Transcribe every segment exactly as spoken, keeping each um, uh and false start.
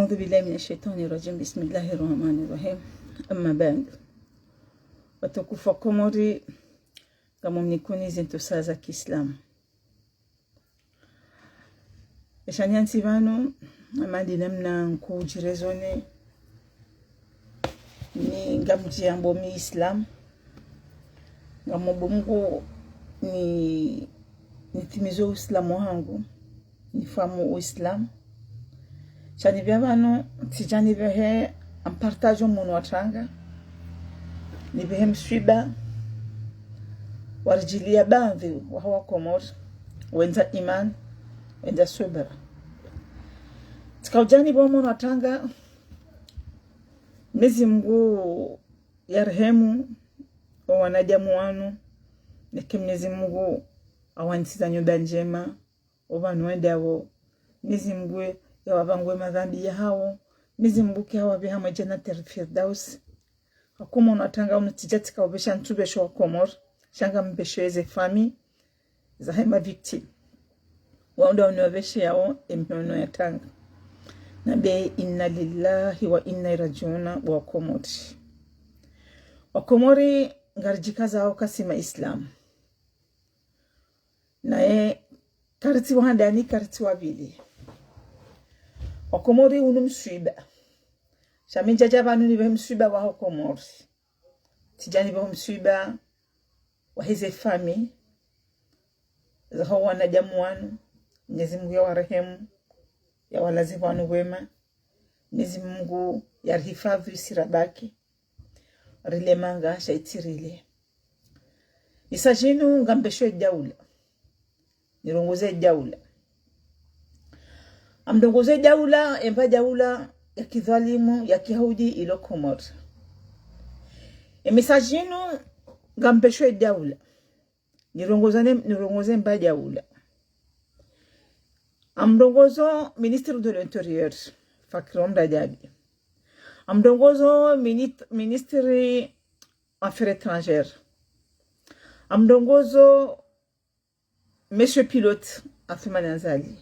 أعوذ بالله من الشيطان الرجيم. بسم الله الرحمن الرحيم. أما بعد. Watukufu wa Komori, ngamumnikuni zintsusa za kiislamu. Esha niantsi pvanu, amadi namna nkudjirezone, ni ngamdjiambo muislamu. Ngamomba Mungu ni, nitimize uislamu wahangu, nifahamu uislamu. Sha nipvia pvanu, ntsidja nipvehe ampartajo munu watranga, nipvehe mswiba, waridjiliya baadhwi waho wa Komori, wendza imani, wendza subira. Tsika udja nipvehe munu watranga, Mwenyezi Mungu yarehemu owanadamu wanu, neke Mwenyezi Mungu awantsiza nyumba ndjema, opvanu wendao. Mwenyezi Mungu yawapvangue madhambi yahawo. Mwenyezi Mungu kiyawapve hamwe Jannatul Firdaus. Hakuu munu watranga unu tsidja tsika upvesha ntsupvesho wa Komori, sha ngamupvesho eze famille zahe ma victimes. Wao ndo wanu wapvesheyao emihono ya tanga. Nambe inna lillahi wa inna ilaihi rajiuna wa Komori. Wa Komori ngaridjikazao kasi maislamu. Naye karitsi wa handani, karitsi wa pvili. Wa Komori unu mswiba. Sha mi ntsadja pvanu nipvehe mswiba waho Komori. Tsidja nipvehe mswiba waheze famille zaho wanadamu wanu. Mwenyezi Mungu yawarehemu, yawalaze pvanu pvema. Mwenyezi Mungu yarihifadhwi si rabaki, rilemanga sha itsi rile. Isa djinu ngamupvesho edaula. Nirongoze edaula. Ngamrongoze edaula, emba daula ya kidhwalimu, ya kiyahudi ilo Komori. Emisa djinu ngamupvesho edaula. Nirongoze ne, nirongoze emba daula. Ngamrongozo ministre de l'Intérieur, Fakri Mradabi. Ngamrongozo mini-, ministre Affaires étrangères. Ngamrongozo Monsieur Pilote Athoumani Azali.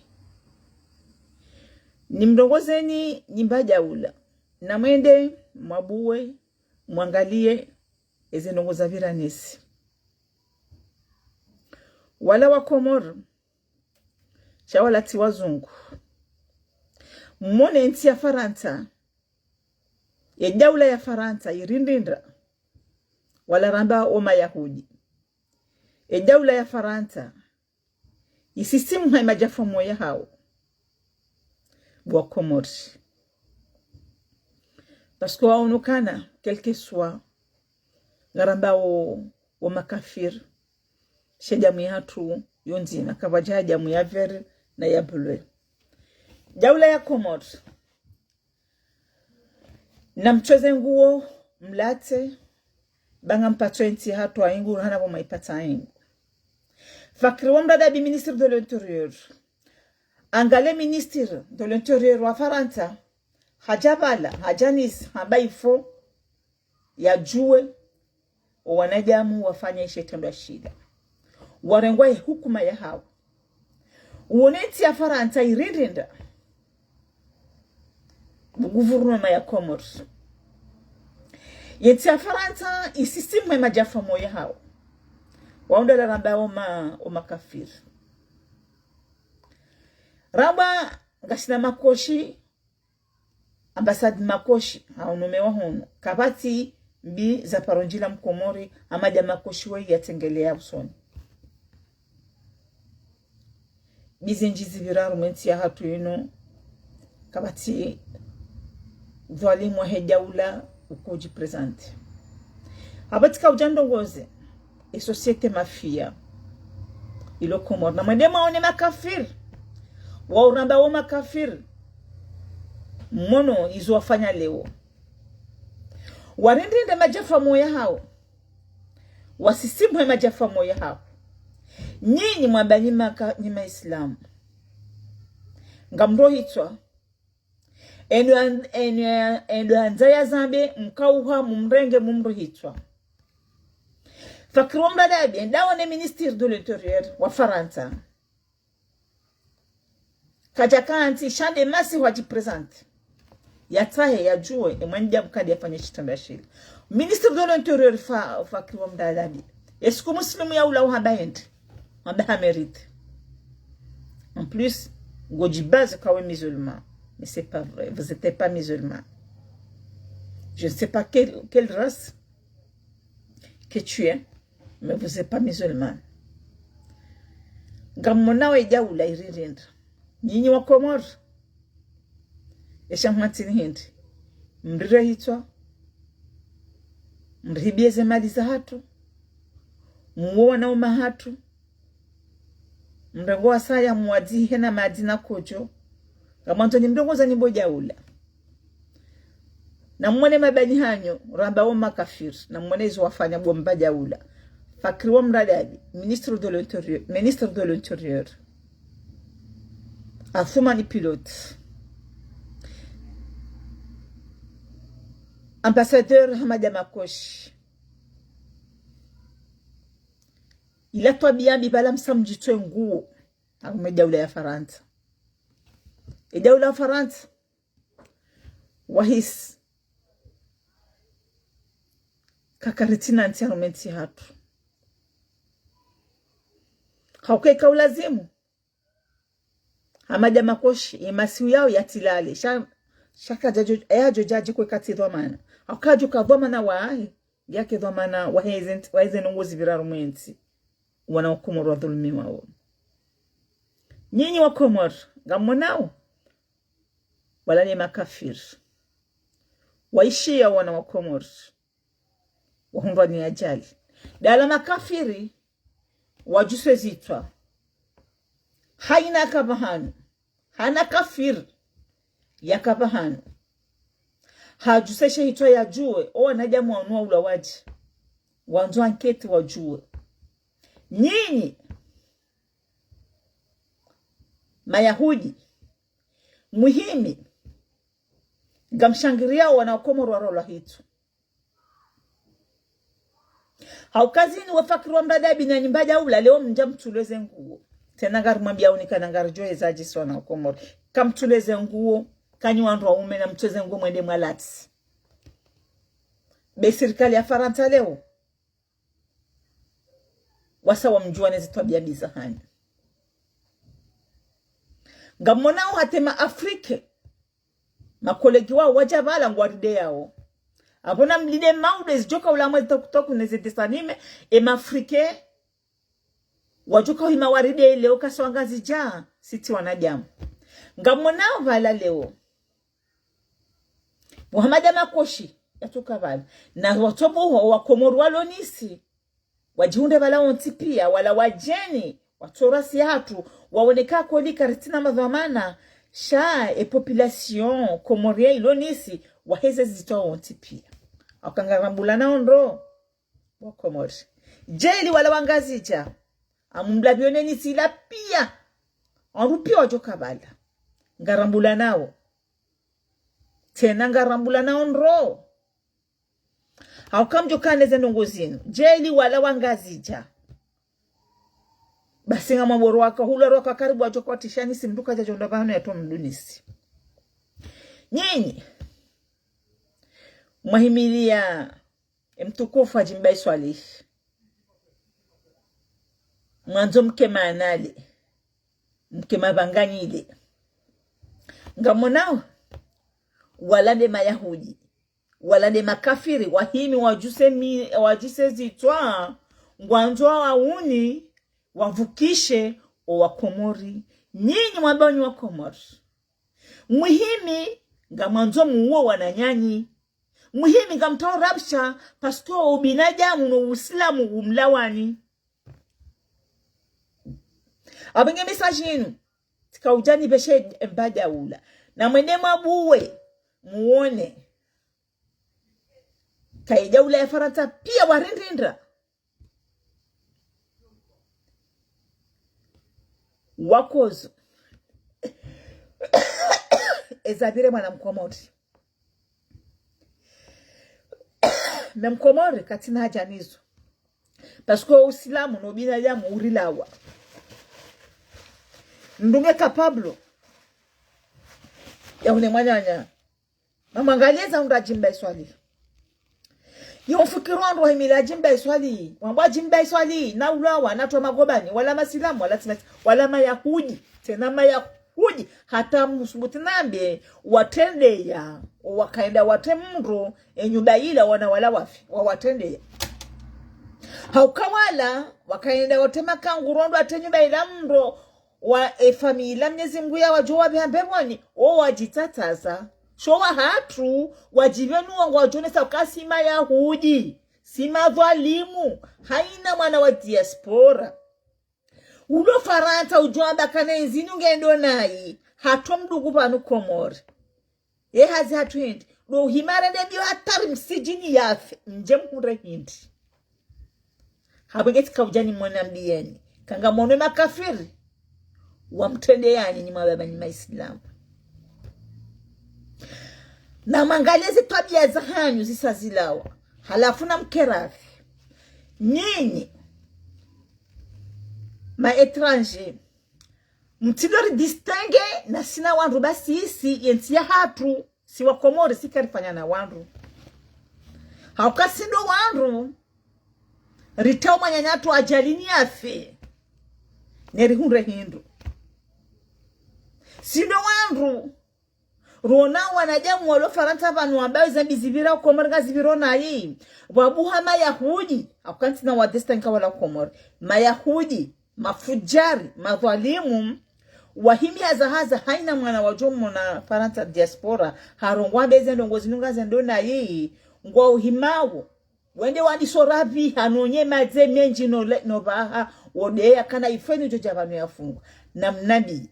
Nimrongozeni nyimba daula. Namwende, mwabuwe, mwangaliye, eze ndrongoo zapvira nesi. Wala wa Komori, sha wala tsi wazungu. Mone ntsi ya Farantsa, ye daula ya Farantsa irindrindra, wala ramba o mayahudi. Ye daula ya Farantsa, isisimuha emadjafamu yahawo, wa Komori. Parce que waonokana, quel que soit, ngaramba o, o makafiri, she damu yahatru yo ndzima, kapvadja damu ya vert na ya bleu. Daula ya Komori, namtsoze nguo, mlatse, ba ngampatso entsi yahatru aingu, rahana pvo maipatsa aingu. Fakri Mradabi, ministre de l'Intérieur. Angaliye ministre de l'Intérieur wa Farantsa, hadja pvala, hadja Nice, hamba il faut yadjuwe, o wanadamu wafanya ishe itrendwa shila. Warengwa ye hukuma yahawo. Wone ntsi ya Farantsa irindrindra, gouvernement ya Komori. Ye ntsi ya Farantsa isisimuha emadjafamu yahawo. Wao ndo wala ramba o ma, o makafiri. Ramba ngasina makoshi, ambassade makoshi, ha unume wa hunu. Kapvatsi mbi zaparo ndjila mkomori, amadi ya makoshi we yatsengeleya usoni. Mbi zindji zipvira harumwa entsi yahatru inu, kapvatsi dhwalimu wahe daula ukodji présenter. Hapvo tsika udja ndrongoze e société mafia ilo Komori. Namwende mwaone makafiri. Wao ramba o makafiri, mwono izo wafanya leo. Warindrindre madjafamu yahawo. Wasisimuhe madjafamu yahawo. Nyinyi mwamba nyi maka, nyi maislamu. Ngamrohitswa. Endo an-, endo an-, endo andza yazambe, mkauha, mumrenge, mumrohitswa. Fakri Mradabi, enda wone ministre de l'Intérieur wa Farantsa. Kadja kantsi, sha nde masihu hadji présenter. Yatsahe, yadjuwe, emwanadamu kadi yafanye shitrendwa shile. Ministre de l'Intérieur fa, fa kiwa mdalabi. Est-ce que Muslimu yaula uhamba yende? Hamba ha mérite. En plus, ngodjibaze kawe musulman. Mais c'est pas vrai. Vous êtes pas musulman. Je ne sais pas quelle, quelle race que tu es, mais vous êtes pas musulman. Ngamwonao edaula iririndra. Nyinyi wa Komori. Esha mwatsini hindri. Mrire hitswa. Mrihibie ze mali zahatru. Muwo wanaume hatru. Mrengo wasaya mwadzihe na madzi na kodjo. Ngamwandzo ni mrengo za nyimbo daula. Na mwone mabani hanyu, ramba wo makafiri. Na mwone izo wafanya bomba daula. Fakri wa mradabi, ministre de l'Intérieur, ministre de l'Intérieur. Athumani Pilote. Ambassadeur Hamada Makoshi. Ila twabia mbi bala msamdjitwe nguo. Harumwa edaula ya Farantsa. Edaula ya Farantsa. Wahisi. Kakaritsina ntsi harumwa entsi hatru. Hauka ika ulazimu. Hamada Makoshi, emasihu yao yatsilale. Sha, sha kadjadjo, yadjo djadji kwe katsi dhwamana. Hauka djo ka dhwamana wahe. Yake dhwamana waheze nt-, waheze ndrongoo zipvira harumwa entsi. Wana wa Komori wadhulumiwa wo. Nyinyi wa Komori, ngamwonao? Wala ni makafiri. Waishiya wana wa Komori. Wahundrwa ni ajali. Dala makafiri, wadjuse zitswa. Haina kapvahanu. Hana kafiri. Yakapva hanu. Hadjuse she hitswa yadjuwe, o wanadamu wanu waula wadje. Wandzo anketi wadjuwe. Nyinyi, Mayahudi, muhimi, ngamshangiriao wana wa Komori warolwa hitswa. Hauka zinu we fakiri wa mradabi na nyimba daula leo mdja mtuleze nguo. Tsena ngarimwambia unikana ngaridjo eza djiswa na Komori. Kamtuleze nguo, kanyi wandru waume namtuleze nguo mwende mwalatsi. Be sirikali ya Farantsa leo. Wasa wamdjuwa ne zitwabia mbi zahanyu. Ngamwonao hata ma Afrike. Makolegi wao wadja pvala ngwarideyao. Apvo namlinde maude zidjoka ula mwe zitokutoku ne zidessin animé, e ma Afrike. Wadjoka uhima warideye leo kasi wangazidja, si tsi wanadamu. Ngamwonao pvala leo. Muhamada Makoshi, yatsoka pvala. Na watsobuho wa Komori walo Nisi. Wadjihundre pvala wontsi pia, wala wadjeni, watsorasi hatru, waoneka koli karitsina madhwamana, sha e population comorienne ilo Nisi, waheze zitwa wontsi pia. Hauka ngarambulanao ndro, wa Komori. Djeli wala wangazidja, amumlabione Nisi ila pia, wandru pia wadjoka pvala. Ngarambulanao. Tsena ngarambulanao ndro. Hauka mdjo kane ze ndrongoo zinu. Djeli wala wangazidja. Basi ngamwamboro waka, hula roka karibu wadjoka watishani si mndru kadja djo ndra pvanu yatso mdunisi. Nyinyi. Mwahimilia, e mtukufu Hadji Mbae Swalihi. Mwandzo mke maanale. Mke mapvanganyile. Ngamwonao. Wala nde Mayahudi. Wala nde makafiri, wahimi wadjuse mi-, wadjuse zitwa, ngwandzo wauni, wavukishe, o wa Komori. Nyinyi mwamba nyi wa Komori. Muhimi, ngamwandzo muwo wananyanyu. Muhimi, ngamtao rabsha, parce que o ubinadamu no usilamu umlawani. Apvo nge message inu, tsika udjani beshe mba daula. Na mwende mwabuwe, muone. Kayi daula ya Farantsa pia warindrindra. Wakozo. Ezapvire mwana mkomori. Me mkomori katsina hadja nizo. Parce que usilamu no binadamu urilawa. Mndru nge capable ya une mwananya. Namwangaliye za undra Djimba Iswali. Yo mfikiri wandru wahimila Djimba Iswali. Wambwa Djimba Iswali, na ulawa, na twa magobani, wala masilamu, wala tsi masi-, wala mayahudi. Tsena mayahudi. Hata msubuti nambe, watrendeya, wakaenda watre mndru, e nyumba ila wana wala wafi, wawatrendeya. Hauka wala, wakaenda watre makanguro ndo watre nyumba ila mndru, wa e famiyi la Mnyezi Mngu ya wadjo wapveha mbepvoni, wo wadjitsatsaza. Sho wahatru, wadjipvenuwa ngwadjonesa uka si mayahudi, si madhwalimu, haina mwana wa diaspora. Ulo Farantsa udjo amba kana inzinu ngendo nayi, hatru mdru pvanu Komori. Ye hazi hatru hindri, ndo uhima rende mbio hata ri msidjini yafe, mdje mhundre hindri. Hapvo nge tsika udja nimwona mbiyeni. Kanga mwono makafiri. Wamtrendeyani nyi mababa nyi maislamu. Namwangaliye zi twabiya zahanyu zisa zilawa. Halafu namkerafi. Nyinyi. Ma étrangers. Mtsindo ri distinguer na sina wandru basi isi ye ntsi yahatru. Si wa Komori, si karifanya na wandru. Hauka si ndo wandru, rita umwananya tu adjalini yafe, ne rihundre hindru. Si ndo wandru, rona wanadamu walo Farantsa pvanu wambayo zambi zipvira Komori ngazipviro nayi, wabuha mayahudi, hauka ntsina wa distinguer wala Komori. Mayahudi, mafujari, madhwalimu, wahimi haza haza haina mwana wadjo mona Farantsa diaspora, harongowa mbe ze ndrongo zinu ngazendo nayi, ngwa uhimawo. Wende wandisa urapvi, hanonye madze mendji no le-, no pvaha, wodeya kana ifweni udjo dja pvanu yafungwa. Namnambiye.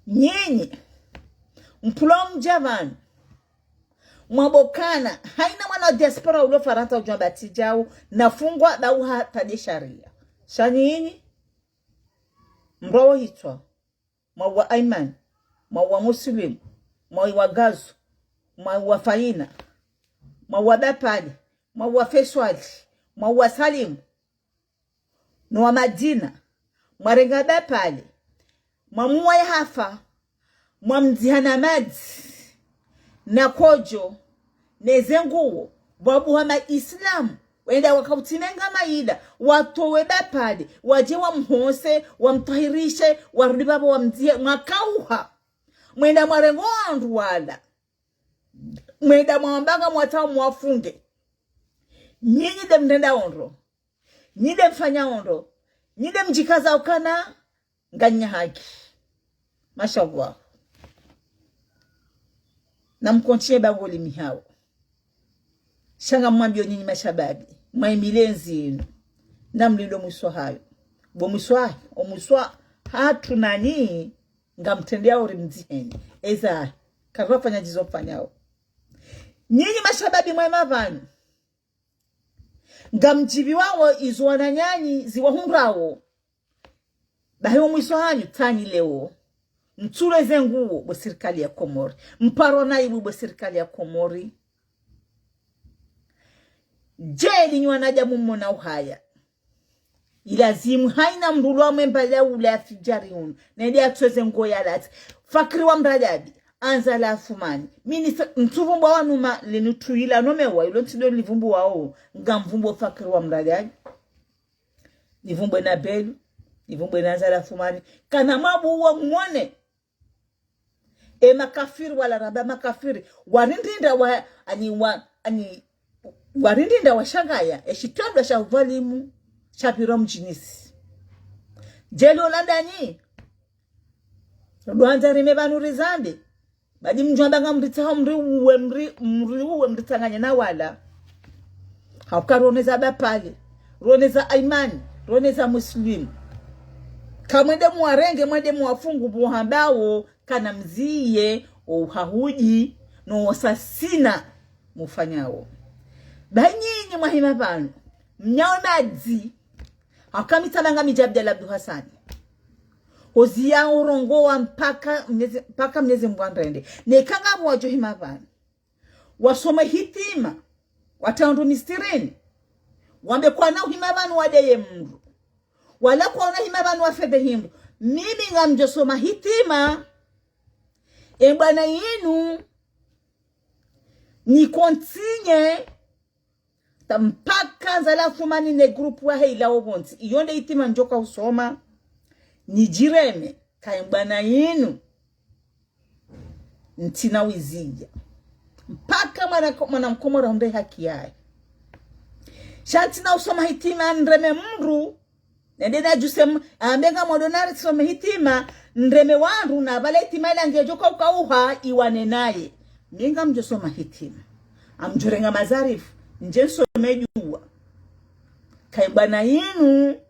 Nyinyi, mpvulo mdja pvanu. Mwambo kana, haina mwana wa diaspora ulo Farantsa udjo amba tsi djawu, nafungwa, ba uha tade sharia. Sha nyinyi, mrowo hitswa, mwauwa Aiman, mwauwa Muslim, mwauwa Gazu, mwauwa Faina, mwauwa Bapali, mwauwa Feswali, mwauwa Salimu, no wa Madina, mwarenga Bapali, mwamuwa yahafa, mwamdziha na madzi, na kodjo, ne ze nguwo, wabuha maislamu, wenda wakautsinenga maida, watowe Bapali, wadje wamhose, wamtwahirishe, warudi pvapvo wamdzihe, mwakauha. Mwenda mwarengo wandru wala. Mwenda mwawamba ngamwatsaho mwafunge. Nyinyi nde mrenda ondro. Nyinyi nde mfanya ondro. Nyinyi nde mdjikaza ukana nganyi na haki. Mashallah. Namkontiye bango limihawo. Sha ngamwambiyo nyinyi mashababi, mwahimile ntsi yinu. Namlinde mwiso hayo. Bo mwiso hayo, o mwiso hatru nanyi, ngamtrendeyao uri mdziheni. Eza, karafanya djizo mfanyao. Nyinyi mashababi mwema pvanu. Ngamdjiviwawo izo wananyanyu ziwahundrawo. Bahi o mwiso hanyu tsanyi leo. Mtsulwe ze nguwo bo sirikali ya Komori. Mparo na ibu bo sirikali ya Komori. Djeli nyi wanadamu mmona uhaya. Ilazimu haina mndru lwa mwemba la ula ya fijari unu. Nende atsowe ze nguwo yalatse. Fakiri wa Mradabi. Anzali Asumani. Ministre, ntsuvumbwa wa numa linu tuila nomewa, ilo ntsindo livumbuwao. Ngamvumbuo Fakiri wa Mradabi. Nivumbwe na Belu, nivumbwe na Azali Asumani. Kana mabu wa mwone. E makafiri wala ramba makafiri. Warindinda wa, ani wa, ani, warindinda wa shangaya. E shitrendwa sha udhwalimu, sha pvira mdjinisi. Djeli ola ndanyi. Ndo handza rime pvanu rizambe. Badi mdjo amba ngamritsaho mriuwe mri, mriuwe mritsanganye na wala. Hauka roneza Bapali, roneza Aiman, roneza Muslim. Kamwende mwarenge, mwende mwafungu buhambawo, kana mziye, o uhahudi, no wasasina, mufanyawo. Ba nyinyi mwahima pvanu, mnyawe madzi, hauka mi tsamanga mi dja Abdallah Abdou Hassane. Oziya urongowa mpaka Mnyezi, mpaka Mnyezi Mngu andrende. Neka ngapvo wadjo hima pvanu. Wasome hitima. Wataundru mistirini. Wambe kwana uhima pvanu wadeye mndru. Wala kwana uhima pvanu wafedhe hindru. Mimi ngamdjo soma hitima. Ye bwana yinu, ni continue, ta mpaka Azali Assoumani ne groupe wahe ilawe pvontsi. Iyo nde hitima ndjoka usoma. Nidjireme, ka ye bwana yinu, ntsina wizidja. Mpaka mwana ko-, mwana mkomori ahundre haki yahe. Sha ntsina usoma hitima nireme mndru, nende nadjuse m-, ambe ngamdjo nari some hitima, nireme wandru na pvala hitima ila ngedjo ka ukauha iwane naye. Mi ngamdjo soma hitima. Ngamdjo renga mazarifu, ndje nisome djuwa. Ka ye bwana yinu,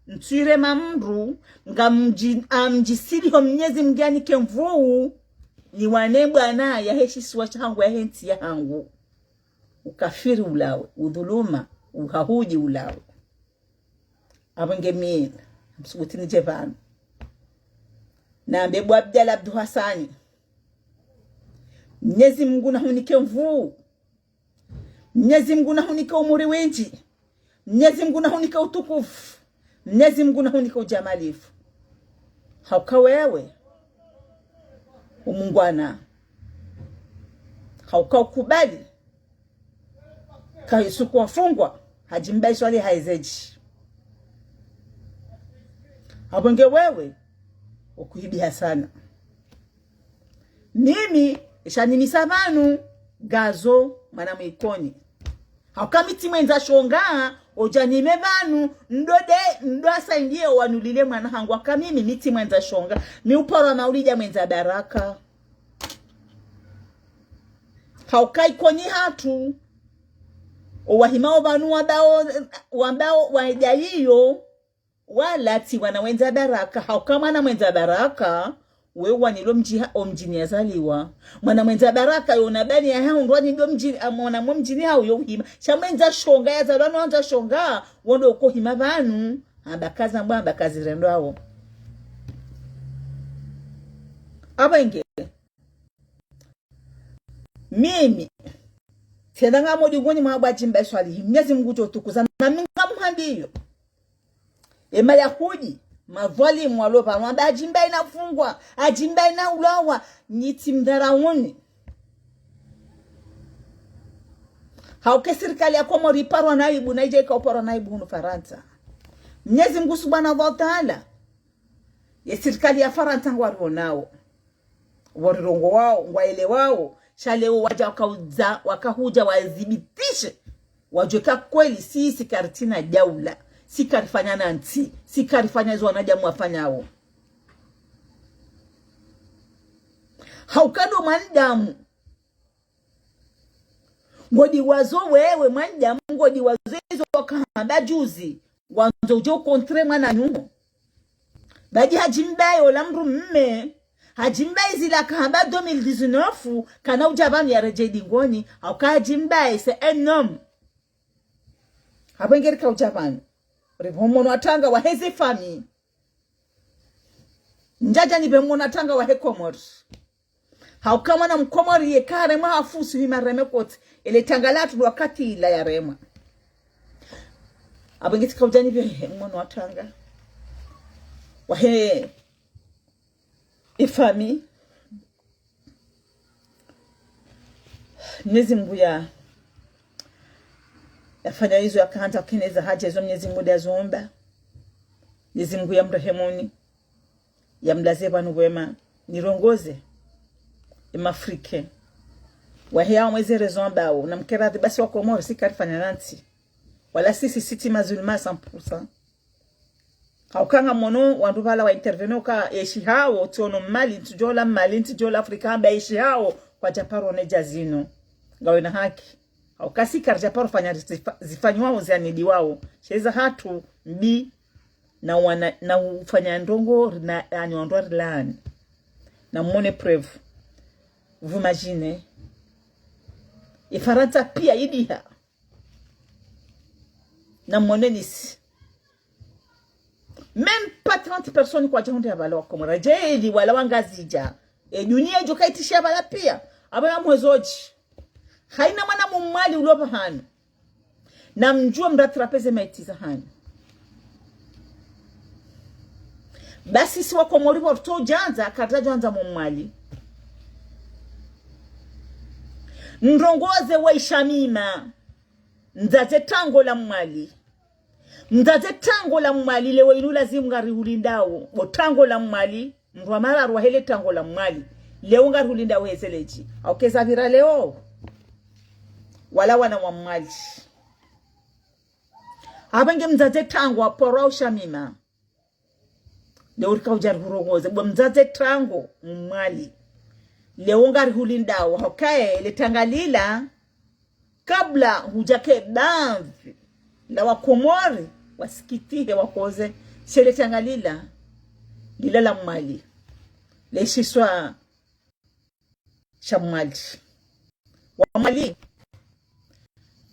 ntsirema mndru, ngamdji-, ngamdjisiliho Mnyezi Mngu yanike nvuu, niwane bwana yahe shisiwa shahangu, yahe ntsi yahangu. Ukafiri ulawe, udhuluma, uhahudji ulawe. Apvo nge mina, msubuti nidje pvanu. Nambe bo Abdallah Abdou Hassani. Mnyezi Mngu nahunike nvuu. Mnyezi Mngu nahunike umuri windji. Mnyezi Mngu nahunike utukufu. Mnyezi Mngu nahunike ujamalifu. Hauka wewe, umungwana. Hauka ukubali. Ka isuku wafungwa, Hadji Mbae Swalihi haezedji. Apvo nge wewe, ukuhibiha sana. Mimi, sha nimisa pvanu, Gazo, mwana mwa Ikoni. Hauka mi tsi mwendza shonga, udja nime pvanu, ndo de, ndo asaidie wanulile mwana hangu. Hauka mimi, mi tsi mwendza shonga. Mi uporwa maulida mwendza baraka. Hauka Ikoni hatru, owahimao pvanu wambao, wambao wadja iyo, wala tsi wana mwendza baraka. Hauka mwana mwendza baraka, we wanilo mdji ha-, omdjini yazaliwa. Mwana mwendza baraka, yo na bani yahe hundrwa ni ndo mdjini, a, mwana mwa mdjini hau yo uhima. Sha mwendza shonga, yazalwa no wandza shonga, wo ndo uko hima pvanu. Hamba kaza mbwa, hamba kazirendwawo. Apvo nge. Mimi. Tsena ngam dingoni mwa bo Hadji Mbae Swalihi. Mnyezi Mngu ngudjo tukuza. Na mi ngamhambiyo. Ye Mayahudi, madhwalimu walo pvanu, wamba Hadji Mbae nafungwa, Hadji Mbae naulawa, nyi tsi mdharauni. Hauka ye sirikali ya Komori iparwa na aibu, na idja ika uparwa na aibu hunu Farantsa. Mnyezi Mngu Subhanahu wa Taala, ye sirikali ya Farantsa ngwariwonao. Warirongowao, ngwaelewao, sha leo wadja wakaudza, wakahudja wadhibitishe. Wadjuwe ka kweli, si, si karitsina daula, si karifanya na ntsi, si karifanya izo wanadamu wafanyao. Hauka ndo mwanadamu. Ngodi wazo wewe, mwanadamu, ngodi wazo izo wakahamba juzi. Wandzo udjo contre mwananyaho. Badi Hadji Mbae ola mdru mme. Hadji Mbae zila kahamba deux mille dix-neuf, kana udja pvanu yaredjei dingoni, hauka Hadji Mbae, c'est un homme. Apvo nge rika udja pvanu. Ripve mwono wa tanga wahe ze famille. Ndjadja nipve mwono wa tanga wahe Komori. Hauka mwana mkomori yeka haremwa hafusu hima reme koti. Ele tanga latru wakati ila yaremwa. Apvo nge tsika udja nipve mwono wa tanga. Wahe ye famille. Mnyezi Mngu ya, yafanya izo yakandza keneza hadja izo Mnyezi Mngu nde yazomba. Mnyezi Mngu yamrehemuni. Yamlaze pvanu pvwema, nirongoze. Ye ma Africains. Wahe yao mweze raison mbao, na mkeradhi basi wa Komori, si karifanya na ntsi. Wala sisi, si tsi mazulma cent pour cent. Hauka ngamwono, wandru pvala wa intervenir uka, eshi hawo, tsiono Mali, ntsidjola Mali, ntsidjola Afrika, hamba eshi hawo, kwadja paro ne dja zinu. Ngawena haki. Hauka si karidja paro fanya zifa-, zifanyiwao zianidiwao. Sheza hatru mbi na wana, na ufanya ndrongo na, ani wandru wa rilani. Na mwone preuve. Vous imaginez. Ye Farantsa pia idiha. Na mwone Nice. Même pas trente personnes kwadja hundre ya pvala wa Komori. Djeli wala wa Ngazidja. Ye dunia idjo kaitishia pvala pia. Apvo na mwezodji. Haina mwana mumwali ulo pvahanu. Na mdjuwe mrattrape ze maiti zahanyu. Basi si wa Komori pvo rutso djandza, karidja djandza mumwali. Mrongoze we Shamima. Mdzadze trango la Mwali. Mdzadze trango la Mwali, leo inu lazimu ngarihulindao. Bo trango la Mwali. Mndru wa mararu wahe le trango la Mwali. Leo ngarihulindao heze ledji. Hauka eza pvira leo. Wala wana wa Mwali. Apvo nge mdzadze trango wa poro wa Shamima. Leo rika udja rihurongoze, bo mdzadze trango Mwali. Leo ngarihulindao, hauka ye le tanga lila, kabla hudjake bamvi, la wa Komori, wasikitihe wakoze, she le tanga lila, lila la Mwali. Le shiswa sha Mwali. Wa Mwali.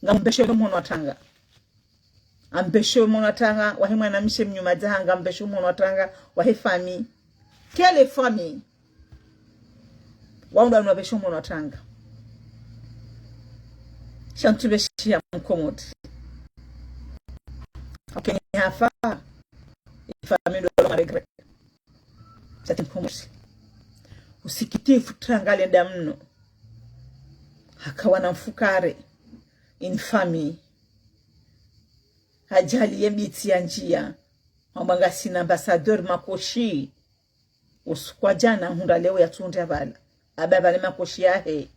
Ngam mbesho mhono wa tanga. Ambesho mhono wa tanga, wahe mwanamshe mnyuma dzaha, ngam mbesho mhono wa tanga, wahe famille. Quelle famille? Wandru wanu wabesho mhono wa tanga. Sha ntsu beshiya Mkomori. Hauka ni hafa. Ifamille ndo malgré. Sha tsi Mkomori. Usikitifu tanga lenda mno. Haka wana mfukare. Une famille. Ajali ye mbitsi ya ndziya. Hamba ngasina ambassadeur Makoshi. Usiku wa djana hundra leo ya tsunde ya pvala. Amba pvale Makoshi yahe.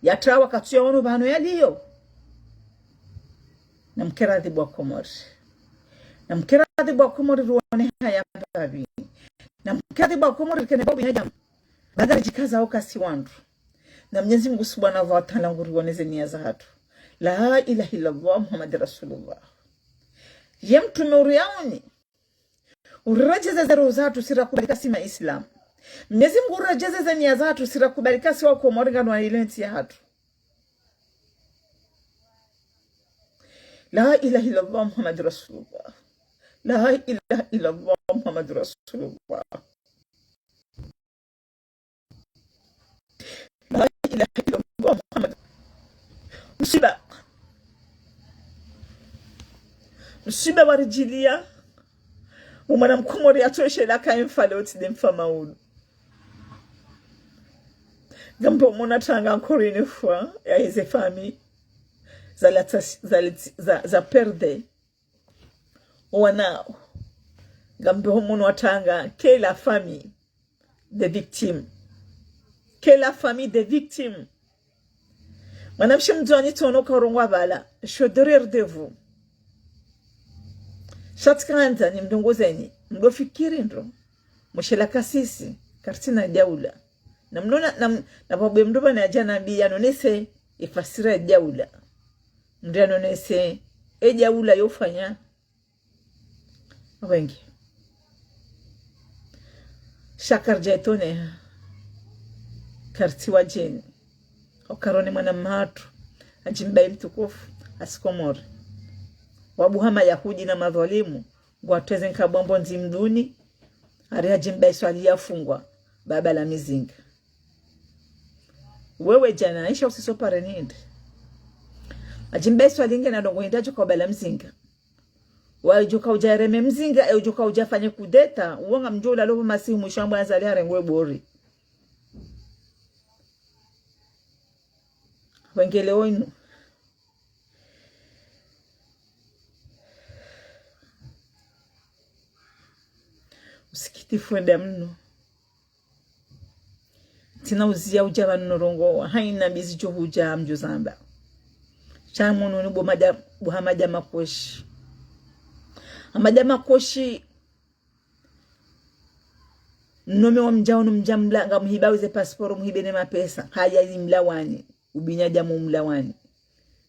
Ya trawa katsu ya wanu pvanu yaliyo. Namkere adhibu wa Komori. Namkere adhibu wa Komori ruone haya mbapvi. Namkere adhibu wa Komori rikene bo binadamu. Ba ngaridjikaza hauka si wandru. Na Mnyezi Mungu Subhanahu wa Ta'ala ngurioneze niya zahatru. La ilaha illallah Muhammad Rasulullah. Ye mtrume uriyaoni. Urirejeze ze roho zahatru si rakubali kasi ma Islam. Mnyezi Mungu urirejeze ze niya zahatru si rakubali kasi wa Komori nganu wa ile ntsi yahatru. La ilaha illallah Muhammad Rasulullah. La ilaha illallah Muhammad Rasulullah. La ilaha illallah Muhammad. Msiba. Msiba waridjiliya. Umwana Mkomori yatoshe la kaye mfa leo tsi nde mfa maulu. Ngambo mhono wa tanga encore une fois, ya eze famille. Za la, za, za, za perdre. Owanao. Ngambo mhono wa tanga, que la famille des victimes. Que la famille des victimes. Mwanamshe mdzwani tsono karongowa pvala. Je suis derrière de vous. Sha tsikandza nimrongozenyi. Mdo fikiri ndro. Mshe la kasisi. Kartsina daula. Na mnona, na, na pvabwe mdo pvanu yadja nambiya yanonese. Efasira ya daula. Mdo yanonese. E daula yofanya. Wengi. Sha karidja itoneha. Kartsi wadjeni. Hauka rone mwana mhatru. Hadjimbayi mtukufu. Hasi Komori. Wabuha Mayahudi na madhwalimu. Ngwatweze nkabwa mbondzi mduni. Hari hadjimbayi swali yafungwa. Baba la mizinga. Wewe djana, isha usiso pare ninde. Hadjimbayi swali ngena ndrongo hindri hadjoka baba la mizinga. Wadjoka udja reme mzinga, e udjoka udja fanye kudeta, uwo ngamdjo ula lopvo masihu mwisho ambwa Azali harengwe bori. Wengele wenu. Usikitifu wenda mno. Tsina uziya udja pvanu norongowa, hayina mbi zidjo hudja mdjo zamba. Sha mwono ni bo Hamada, bo Hamada Makoshi. Hamada Makoshi, mnome wa mdja unu mdja mla, ngamhiba wize pasiporo, mhibe ne mapesa. Haya yi mlawani, ubinadamu mlawani.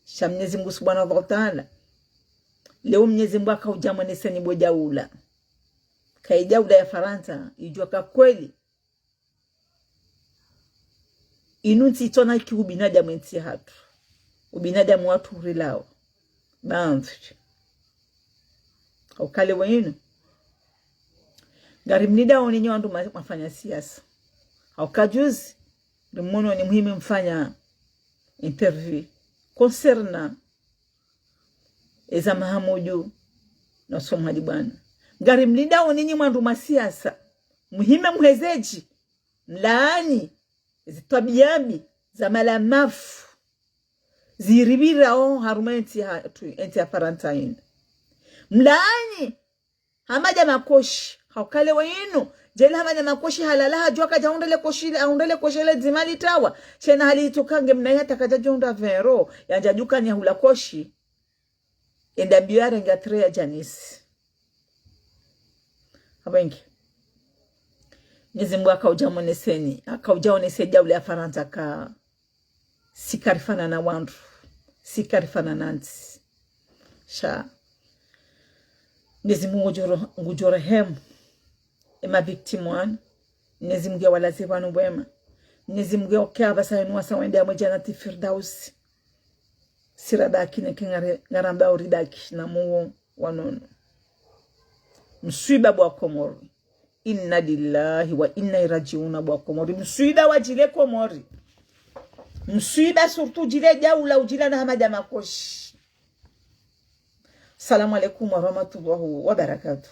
Sha Mnyezi Mungu Subhanahu wa Ta'ala. Leo Mnyezi Mungu haka udja mwenese ni bo daula. Kayi daula ya Farantsa, idjuwa ka kweli. Inu ntsi itsona ki ubinadamu entsi yahatru. Ubinadamu watru urilao. Bamfi. Hauka leo inu. Ngarimlindao ninyi wandru ma-, mafanya siasa. Hauka juzi, rimwono ni muhimu mfanya interview. Concernant eza Mahamudu na Somo Hadi Bwana. Ngarimlindao ninyi mwandru ma siasa. Muhime muhezedji. Mlaani. Ezi twabiya mbi. za malamafu ziripvirao harumwa entsi yahatru, entsi ya Farantsa inu. Mlaani hama dja makoshi, haukale wa inu, djeli hama dja makoshi halala hadjuwa kadja hundre le koshi le, hundre le koshi le dzima litawa. Shena hali itsoka nge mnayi hata kadja djondra vingt euros, yandza dukani yahula koshi. Enda mbio yarenge trait ya Janice. Abenge. Mwenyezi Mungu akaudja moneseni, akaudja onese daula ya Farantsa ka si karifanana wandru, si karifanana ntsi. Sha Mwenyezi Mungu ngudjo, ngudjo rehemu ema victimes wanu. Mwenyezi Mungu yawalaze pvanu pvwema. Mwenyezi Mungu yawake apvasa yinu wasa wende hamwe Jannati Firdausi. Si rabaki neke ngare, ngaramba uribaki na muwo wa nono. Mswiba bo wa Komori. Inna lillahi wa inna ilaihi rajiuna bo wa Komori. Mswiba wadjile Komori. Mswiba surtout udjile daula, udjila na hama dja makoshi. Salamu alaikum warahmatullahi wabarakatuh.